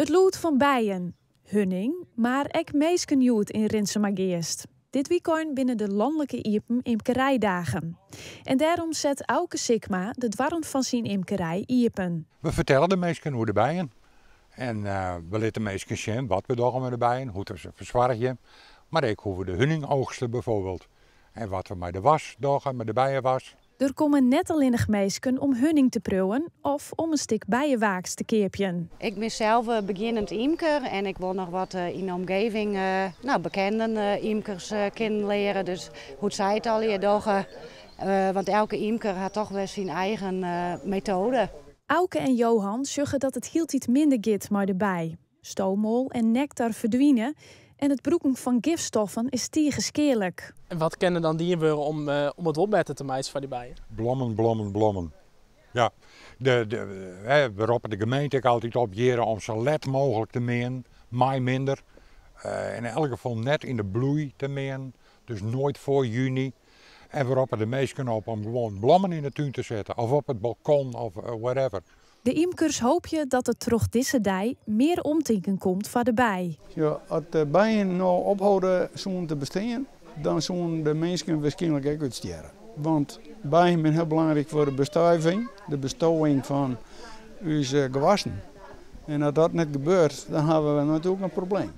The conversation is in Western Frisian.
It lûd fan bijen, huning, mar ek minsken hjoed yn Rinsumageast. Dit wykein binne de lanlike iepen imkerijdagen. En dêrom set Auke Sikma de doarren fan syn imkerij iepen. We fertelle de minsken oer de bijen. En we litte minsken sjen wat we dogge mei de bijen, hoe't we se fersoargje. Mar ek hoe we de huning oogste bijvoorbeeld. En wat we mei de was dogge, mei de bijenwas. Der komme net allinnich minsken om huning te priuwen of om in stik bijewaaks te keapjen. Ik bin sels begjinnend ymker en ik wol noch wat yn de omgeving, nou, bekenden ymkers kennen leare. Dus hoe't sy it allegear dogge. Want elke ymker hat toch wer syn eigen metoade. Auke en Johan sjogge dat it hieltyd minder giet mei de bij. Stoommoal en nektar ferdwine en it brûken fan gifstoffen is tige skealik. En wat kin der dan dien wurde om it wol better te meitsjen foar dy bijen? Blommen, blommen, blommen. Ja, de, we roppe de gemeente ek altyd op hjir om sa let mooglik te meanen, mei minder. Yn elk gefal net yn de bloei te meanen, dus noait foar juny. En we roppe de minsken op om gewoan blommen yn de tún te setten of op it balkon of whatever. De ymkers hoopje dat der troch dizze dei mear omtinken komt foar de bij. Ja, as de bijen no ophâlde soenen te bestean, dan soenen de minsken wierskynlik ek útstjerre. Want bijen binne hiel belangryk foar de bestuiving, de bestowing fan ús gewassen. En as dat net gebeurt, dan hawwe we natuerlik in probleem.